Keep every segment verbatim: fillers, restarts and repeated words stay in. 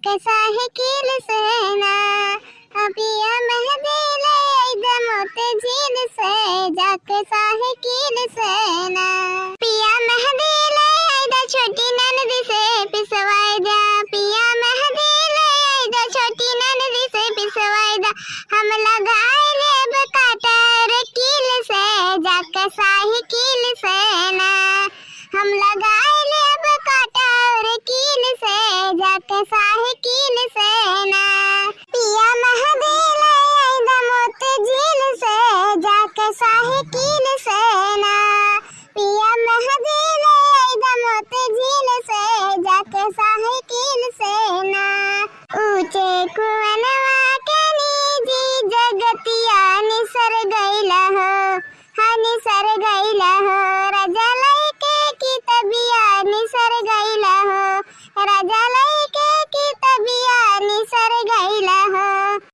जाके साहिकिल से ना। पिया मेहदी ले आइदा मोती झील से, जाके साहिकिल से ना। पिया मेहदी ले आइदा छोटी ननद से पिसवाइदा, पिया मेहदी ले आइदा छोटी ननद से पिसवाइदा। हम लगाई लेब कटर कील से, जाके साहिकिल से ना। हम लगाई लेब कटर कील से, जाके साहिकिल से ना। पिया मेहदी ले आइदा मोती झील से, जाके साहिकिल से ना। पिया मेहदी ले आइदा मोती झील से, जाके साहिकिल से ना। ऊंचे कुअनवा के नीजी जगतिया निसर गइला हो, हाँ निसर गइला हो, राजा लइके कितबिया निसर गइला हो, राजा लइके कितबिया निसर गइला हो।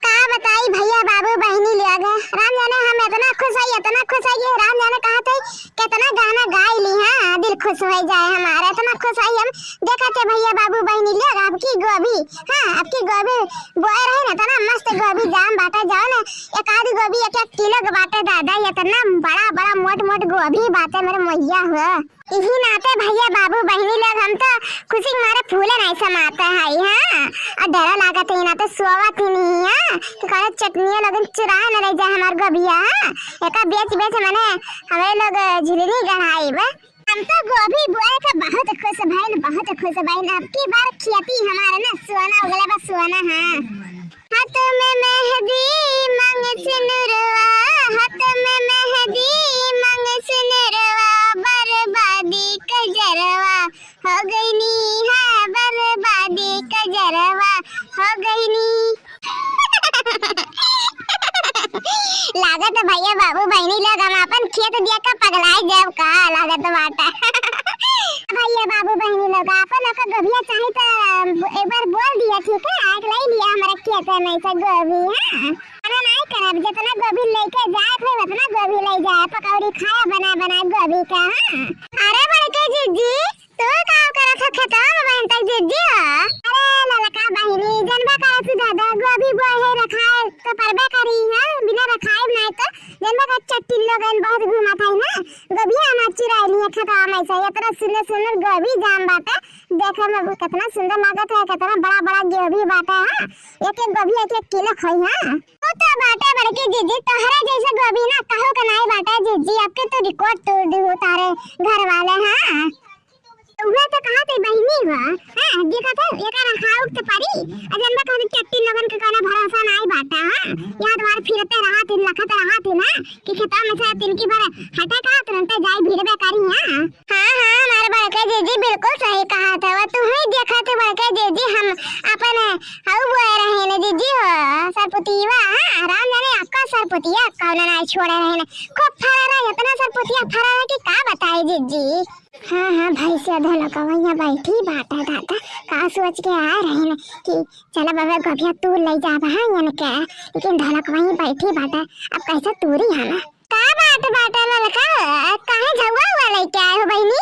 का बताई भइया बाबू बहिनी लोग, राम जाने हम एतना खुस हई, एतना खुस हई कि राम जाने कहत हई केतना गाना गाइ ली, हाँ दिल खुस होइ जाए हमार, एतना खुस हई हम। देखत है भइया बाबू बहिनी लोग, अबकी गोभी, हाँ अबकी गोभी बोए रहे ना, एतना मस्त गोभी जाम बाटे, जाओ ना एक आध गोभी एक एक किलो के बाटे दादा, एतना बड़ा बड़ा मोट मोट गोभी बाटे मोरे मइया हो। इही नाते भइया बाबू बहिनी लोग हम तो खुसी के मारे फूले नाहीं समाते हई, हाँ। अउर डरो लागत है, ई नाते सोवत ही नहीं है कि कौनो चटनिया लोगन चुराए न ले जाए हमार गोभिया, हाँ। एका बेच बेच मने हमरे लोग झिलनी गढ़ाइब। हम तो गोभी बोए के बहुत खुस भइन, बहुत खुस भइन। अबकी बार खेती हमार ना सोना उगले बा, सोना, हाँ। हाथ में मेहदी मांग सिनुरवा, हाथ में मेहदी मांग सिनुरवा, बर्बादी कजरवा हो गइनी है, बर्बादी कजरवा हो गइनी। लागत भइया बाबू बहिनी लोग हम आपन खेत देख के पगलाइ जाब का, लागत बाटे। भइया बाबू बहिनी लोग आपन ओकर गोभिया चाही त एक बार बोल दिया, ठीक है, आके लइ लिया हमरे खेत में से गोभी, हाँ। मना नाहीं करब, जेतना गोभी लइके जाए थे, ओतना गोभी लइ जाए, पकौड़ी खाए बना बना गोभी का, हाँ। अरे बड़के जिज्जी, तू का करत हो खेतवा में बहिन तक जिज्जी हो? अरे ललका बहिनी, जनबा करत हो दादा, गोभी बोए है रखाए तो परबे करी, हाँ, बिना रखाए नाहीं तो जनबा का चट्टी लोगन बहुत घूमत है ना, गोभिया हमार चुराइ लिए खेतवा में से, एतना सुंदर सुंदर गोभी जाम बाटे, देखे में केतना सुंदर लागत है, केतना बड़ा बड़ा गोभी बाटे, हाँ, एक एक गोभी एक एक किलो खोई, हाँ। वो तो बाटे बड़की जिज्जी, तोहरे जैसे गोभी ना कहू के नाहीं बाटे जिज्जी, अबके तो record तोड़ दिहू तारे घर वाले, हाँ। उहे तो कहत है बहिनी हो, हाँ, देखत है, एका रखाउक तो परी, अ जनबा कहत चट्टी लोगन के कौनो भरोसा नाहीं बाटे, हाँ। यहाँ तुम्हारे फिरते रहत ही, लखत रहत ही ना, कि खेतवा में से तिनकी भर हटे का, तुरंते जाई भिड़बे करी, हाँ। हाँ, हाँ, हमार बड़के जिज्जी बिल्कुल सही कहत है, वो तू ही देखत है बड़के जिज्जी, हम अपन हऊ बोए रहे न जिज्जी हो, सरपुतिया, हाँ, राम जाने आपका सरपुतिया कौन नाहीं छोड़े रहे न, खूब फरा रहा, एतना सरपुतिया फरा रहा कि का बताई जिज्जी। हाँ, हाँ, भैंसिया धोलो का वहीं बैठी बाटे दादा, का सोच के आए रहे न कि चला बाबा गोभिया तूर लइ जाब, हाँ, इनके, लेकिन ढोलक वहीं बैठी बाटे, अब कैसे तूरी हम? का बात बाटे ललका, काहे झउआ हुआ लइके आए हो बहिनी?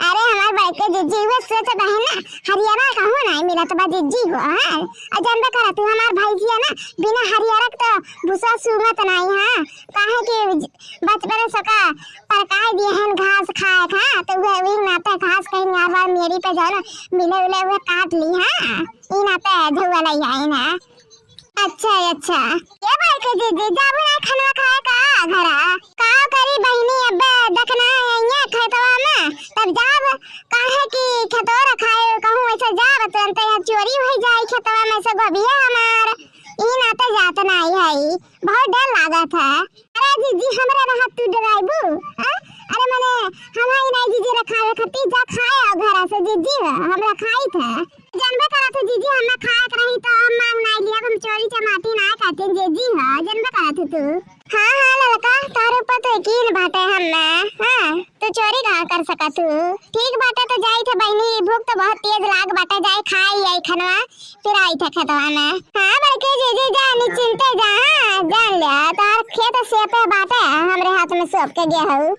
अरे हमार बड़के जिज्जी, उहे सोचत है ना, हरियरा कहूँ नाहीं मिलत बा जिज्जी हो, हाँ? अ जनबे करत हू हमार भैंसिया ना, बिना हरियरा के तो भूसा सूंघत नाहीं, हाँ? काहे कि बचपन से का परकाई दिए हैं घास खाए का, तो उहे, उही नाते घास कहीं यार बार मेरी पे जाओ ना, मिले उले उहे काट ली, हाँ? ई नाते झउआ लइ आई ना। अच्छा, अच्छा। ये बड़के जिज्जी, जाबू ना खनवा खाए का घरा? का करी बहिनी, अब देखना है यहाँ खेतवा में, तब जाब, काहे कि खेतवा रखाए कहूँ वैसे जाब, तुरंत यहाँ चोरी होइ जाए खेतवा में से गोभिया हमार। ई नाते जात नाहीं है, बहुत डर लागत है। अरे जिज्जी, हमरा रहत तू डराइबू? हाँ? अरे मने, हम ही नाहीं जिज्जी रखाए खती, जा खाए आओ घरा से जिज्जी, हम रखाई थे। जनबे करत हो जिज्जी, हम ना खाए के रही तो हम मांग नाहीं लिया, हम चोरी चमाटी नाहीं करते जिज्जी, हाँ, जनबे करत हो तू। हाँ, हाँ, ललका, तारे ऊपर तो यकीन बाटे हमें, हाँ, तू चोरी कहाँ कर सकत तू? ठीक बाटे, तो जाई थे बहिनी, भूख तो बहुत तेज लाग बाटे, जाई खाई आई खनवा। फिर आई थे खेतवा में। हाँ, बड़के जिज्जी जा, निश्चिंते जा, हाँ, जान ले, तोहर खेत सेपे बाटे, हमरे हाथ में सौंप के गए हऊ।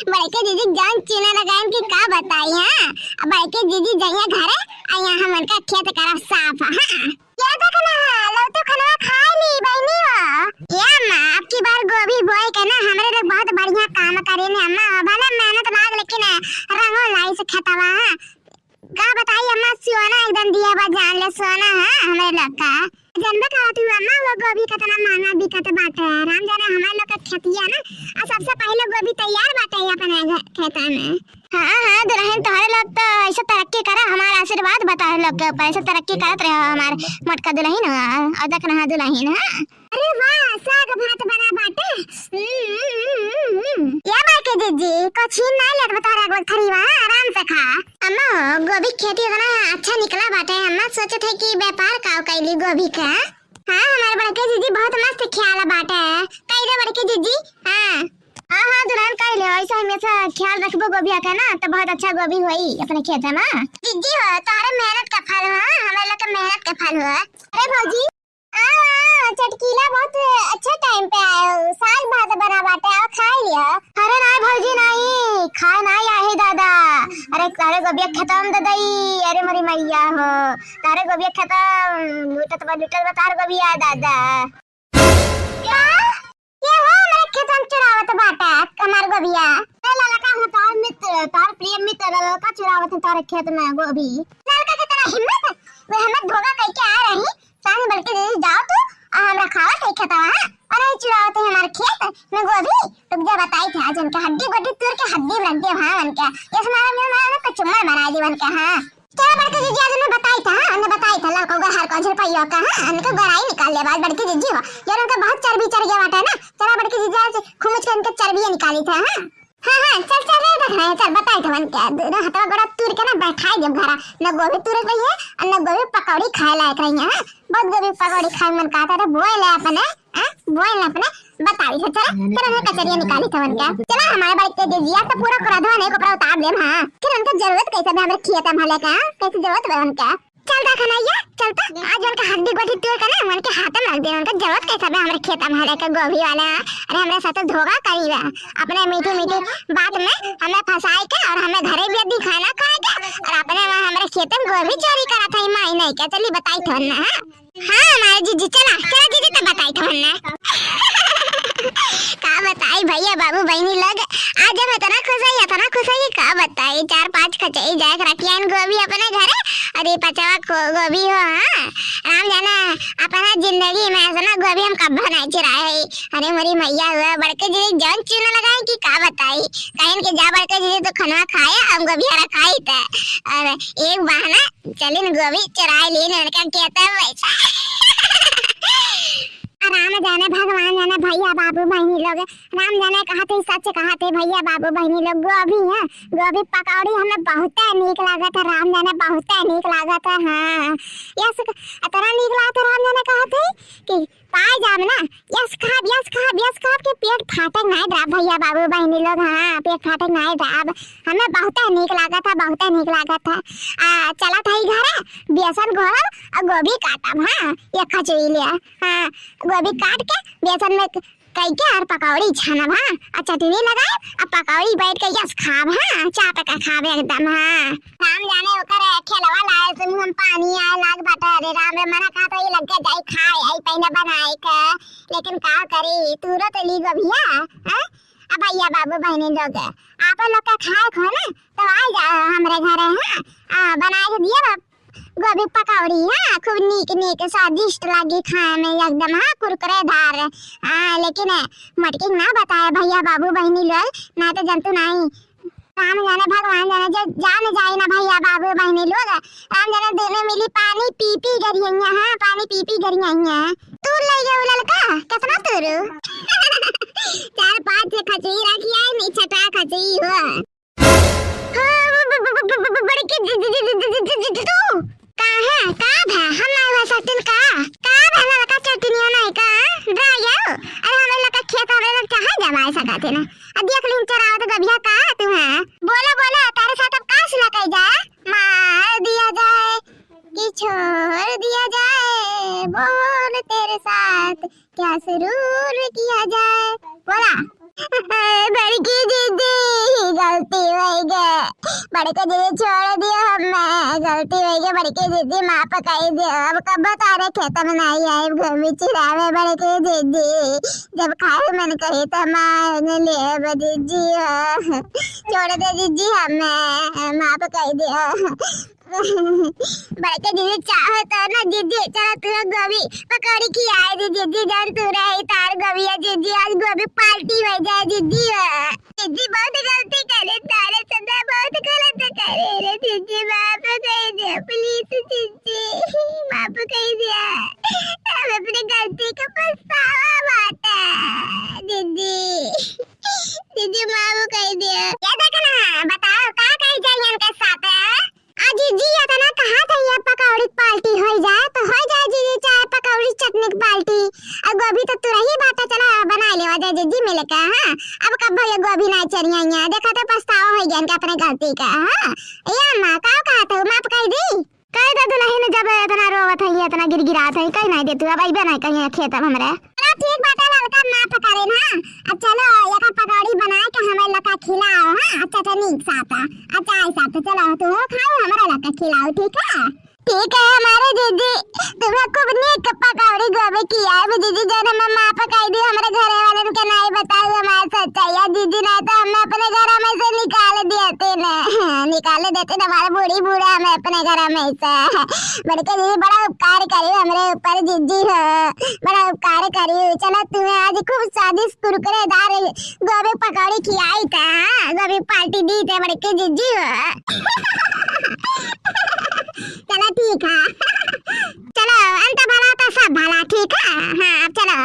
बड़के जिज्जी जान चीना लगाइन कि का बताई, हाँ? अब बड़के जिज्जी जाइए घरे, आ यहाँ हम उनका खेत करब साफ। हाँ, ये देख ना, लौटू खनवा खाए ली बहिनी हो। ये अम्मा, अब की बार गोभी बोए के ना हमरे लोग बहुत बढ़िया काम करे ने अम्मा, भले मेहनत लाग लेकिन रंगो लाई से खेतवा। हाँ, का बताई अम्मा, सोना एकदम दिया बा, जान ले सोना है हमरे लोग का। जनबे करत हू अम्मा, वो गोभी कितना महंगा बिकत बाटे। राम जाने हमारे लोग के खेतिया ना, आ सबसे पहले गोभी तैयार बाटे अपने घ-, खेता में। हाँ, हाँ, दुल्हन, तोहरे लोग तो ऐसे तरक्की करा, हमारा आशीर्वाद बा तोहरे लोग के ऊपर, ऐसे तरक्की करत रहो हमार मोटका दुल्हन हो, और देख रहा दुल्हन, हाँ। अरे वाह, साग भात बना बाटे। हम्म, हम्म, हम्म, हम्म। या बाटे जीजी, कुछ ही ना लेत बा तोहरा गोद खरीवा, आराम से खा। अम्मा हो, गोभी के खेती इतना अच्छा निकला बाटे, अम्मा सोचत है कि व्यापार का कैली गोभी का। हाँ, हमारे बड़के जीजी बहुत मस्त ख्याल बाटे। कह दे बड़के जीजी, हाँ। हाँ, हाँ, दुल्हन कह ले, ऐसे हमेशा ख्याल रखबो गोभिया का ना, तो बहुत अच्छा गोभी होई अपने खेत में। जीजी हो, तोहरे मेहनत का फल हो, हाँ, हमारे लोग के मेहनत का फल हो। अरे भौजी, आ, आ, चटकीला बहुत अच्छा टाइम पे आए हो, साग भात बना बाटे, आओ खा लिया। अरे नाई भौजी नाई, खाए नाई आहे दादा। अरे, अरे गोभिया खत्म दे दई, अरे मोरी मैया हो, तारे गोभिया खत्म, लूटत बा, लूटत बा तार गोभिया दादा। का? के हो हमरे खेत में चुरावत बाटा हमार गोभिया? ए ललका हो, तार मित्र, तार प्रिय मित्र ललका चुरावत है तारे खेत में गोभी। ललका के तेरा हिम्मत, वो हमें धोखा कह के आ रही। सानी बड़के जीजी जाओ तू, आ हमरा खावत है खेतवा, हाँ? और नहीं चुरावत है हमारे खेत में गोभी। रुक जा बताई थे, आज उनके हड्डी गोड्डी तोड़ के हड्डी में रख दे, हाँ, उनके। ये हमारा, ये हमारा ना कचुम्बर बना दी उनके, हाँ। चला बड़के जीजी, आज उन्हें बताई था, हाँ, उन्हें बताई था, लड़को गहर को झुरपैया का, हाँ, उनके गहराई निकाल ले, आज बड़के जीजी हो, यार उनका बहुत चर्बी चढ़ गया बाटा ना, चला बड़के जीजी, आज खुमुच के उनके चर्बियाँ निकाली था, हाँ। हाँ, हाँ, चल, चल रे, देख रहे हैं, चल, बताई था उनके, दोनों हथवा गोड़ा तूर के ना बैठाई देब घरा, न गोभी तूरत रही है, और न गोभी पकौड़ी खाए लायक रही है, हाँ, बहुत गोभी पकौड़ी खाए मन कहता था, बोए ले अपने, हाँ, बोए ले अपने, बताई था, चला, चला, मैं कचरिया निकाली था उनके, चला, हमारे बड़के जीजी, आज तो पूरा क्रोधवा नहीं को पूरा उतार देब, हाँ, फिर उनका जरूरत कैसे भी हमारे खेत में लेके, हाँ, कैसे जरूरत है उनका। चल दा खनैया, चल त। आज उनका हड्डी गोड्डी तोड़ के ना, उनके हाथ में रख दे, उनका जरूरत कैसा बा हमरे खेत में हले के गोभी वाला। अरे हमरे साथ धोखा करी बा, अपने मीठी मीठी बात में हमें फंसाई के और हमें घरे भी दी खाना खाए के और अपने वहाँ हमरे खेत में गोभी चोरी करा था, माई नहीं क्या? चली बताई था ना, हाँ? हाँ, हमारे जीजी, चला, चला जीजी, तो बताई था ना। का बताई भैया बाबू बहिनी लोग, आज हम इतना खुश है, इतना खुश है कि का बताई। चार पाँच खचई जाए के रखियान गोभी अपने घरे, और ये पचवा को गोभी हो, हाँ। राम जाने अपना जिंदगी में ऐसा ना गोभी हम कब्बो नहीं चुराए है। अरे मोरी मैया हुआ, बड़के जीजी जौन चूना लगाए कि का बताई। कहिन के जा बड़के जीजी तो खनवा खाए, हम गोभी हरा खाई थे। और एक बहाना चलिन गोभी चुराए लीन उनका खेत में बैठा। राम जाने भगवान जाने भैया बाबू बहिनी लोग, राम जाने कहत है सच कहत है भैया बाबू बहिनी लोग, गोभी है, गोभी पकौड़ी हमें बहुत नीक लागत है, राम जाने बहुत नीक लागत है। हाँ, यस, इतना नीक लागत है, राम जाने कहत है कि पाए जाब ना, यस खाब, यस खाब, यस खाब के पेट फाटक नाई द्राब भैया बाबू बहिनी लोग, हाँ, पेट फाटक नाई द्राब। हमें बहुत नीक लागत है, बहुत नीक लागत है। आ, चलत है घरे, बेसन घोरब और गोभी काटब, हाँ, ये खचड़ी ले, हाँ, गोभी काट के बेसन में क-, कई के और पकौड़ी छानब, हाँ, और चटनी लगाए और पकौड़ी बैठ के यस खाब, हाँ, चाप के खाब एकदम, हाँ। राम जाने ओकर खेलवा लाए से मुंह में पानी आए लाग बाटे। अरे राम रे, मना कहा तो ये लग के जाई खाए, आई पहले बनाए के, लेकिन का करी, तूरत ली गोभिया, हाँ? अब भैया बाबू बहिनी लोग, आप लोग का खाए खो ना, तो आ जा हमरे घरे, हाँ? आ, बनाए के दिया बा गोभी पकौड़ी, हाँ? खूब नीक नीक स्वादिष्ट लागी खाए में एकदम, हाँ? कुरकुरेदार, हाँ? लेकिन मटकी ना बताए भैया बाबू बहिनी लोग, ना तो जनतू नहीं। राम जाने भगवान जाने, जो जान जाए ना भैया बाबू बहिनी लोग, राम जाने देने मिली पानी पी पी गरिया, हाँ, पानी पी पी गरिया। तू ले गयो ललका, कितना तू रू? चार पाँच से खचई रखी है, नहीं छटा खचई हो। हाँ, ब-, ब-, बड़की जी, जी, जी, तू का है? का भा? हम नहीं भा सकतिन का? का भा ललका चटनिया नहीं का? ड्राई हो? अरे हमरे लोग का खेत, हमरे लोग चाहे जमाए सकत है ना। आ देख लीन चोरावत गभिया का तू है। बोला, बोला, तारे साथ अब का सुलह कई जाए? मार दिया जाए कि छोड़ दिया जाए, बोल तेरे साथ क्या सुरूर किया जाए। बोला। बड़की दीदी, गलती हो गए, बड़के जीजी छोड़ दियो हमें, गलती होइ गई बड़के जीजी, माफ कइ दियो। अब कब्बो तोहरे खेत में नाहीं आइब, गोभी चिरावे बड़के जीजी। जब खाए मन करी त मांग लेब जीजी हो। छोड़ दे जीजी हमें, माफ कइ दियो। बड़के जीजी चाहो तो ना जीजी, चलो तू गोभी पकौड़ी खियाए दी जीजी, जान तू रही तार गोभी है जीजी, आज गोभी पार्टी होइ जाए जीजी हो। जीजी बहुत गलती करे, तोहरे से ना बहुत गलत करे रे जीजी, माफ कइ दे please जीजी, माफ कइ दे। हम अपने गलती का पछतावा बाटे जीजी, जीजी माफ कइ दे। ये देख ना, बताओ का कही जाए इनके साथ? आ जीजी इतना कहा था ये पकौड़ी पार्टी होइ जाए तो होइ जाए जीजी, चाहे पकौड़ी चटनी की पार्टी। अब गोभी तो तुरही बात है, चलो बनाइ लेवा जाए जीजी मिल के। हाँ, अब कब्बो ये गोभी नाहीं चरियाइया, देखा तो पछतावा होइ गया इनके अपने गलती का। हाँ, ए अम्मा का कहत हो, माफ कइ दी? कह दे दुलहिन, जब इतना रोवत है, इतना गिड़गिड़ात है, कहि नाहीं दे तू, अब अइबे नाहीं कहीं खेत अब हमरे। चलो ठीक बाटे, ललका माफ करे ना। अब चलो, एकर पकौड़ी बनाइ के हमरे ललका खिलाओ, हाँ, अच्छा, अच्छा, नीक साथ, अचार साथ, चलो, तू खाओ, हमरे ललका खिलाओ, ठीक है? ठीक है, हमारे जीजी, तुम्हें खूब नीक पकौड़ी गोभी खियाए, जीजी, जौन हमें माफ कइ दी, हमरे घरे वालन के नाहीं बताई हमार सच्चाई, जीजी, नाहीं तो हमें अपने घर में से निकाल दिया थे ना, निकाल देते ना, हमारे बूढ़ी बूढ़ा हमें अपने घर में से। बड़के जीजी, बड़ा उपकार करी हमरे ऊपर जीजी हो, बड़ा उपकार करी। चलो तुम्हें आज खूब स्वादिष्ट कुरकुरेदार गोभी पकौड़ी खियाई था, हाँ, गोभी पार्टी दी थे बड़के जीजी हो। चलो ठीक है, चलो अंत भला तो सब भला, ठीक है, हाँ, अब चलो।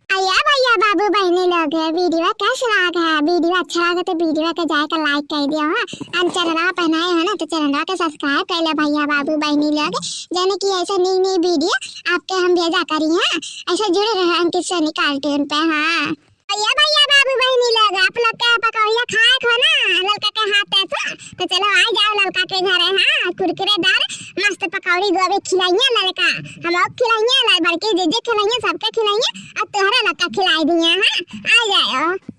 अइया भइया बाबू बहिनी लोग, वीडियो कैसे लाग है? वीडियो अच्छा लागे तो वीडियो के जाइके like कइ दियो, हाँ। अउर चैनलवा पे नए हो ना तो चैनलवा के subscribe कइ लो भइया बाबू बहिनी लोग, जौन कि ऐसे नई नई वीडियो आपके हम भेजा करी, हाँ। ऐसे जुड़े रहो अंकित सोनी cartoon पे, हाँ। अइया भइया बाबू बहिनी लोग, आप लोग के पकौड़िया खाए को ना ललका के हाथ से, तो चलो आ जाओ ललका के घरे, हाँ। कुरकुरेदार मस्त पकौड़ी गोभी खिलाइए ललका, हम लोग खिलाइए, ला बड़की जीजी खिलाइए, सबके खिलाइए, अउर तोहरे ललका खिलाइ दिए, हाँ। आ जाओ।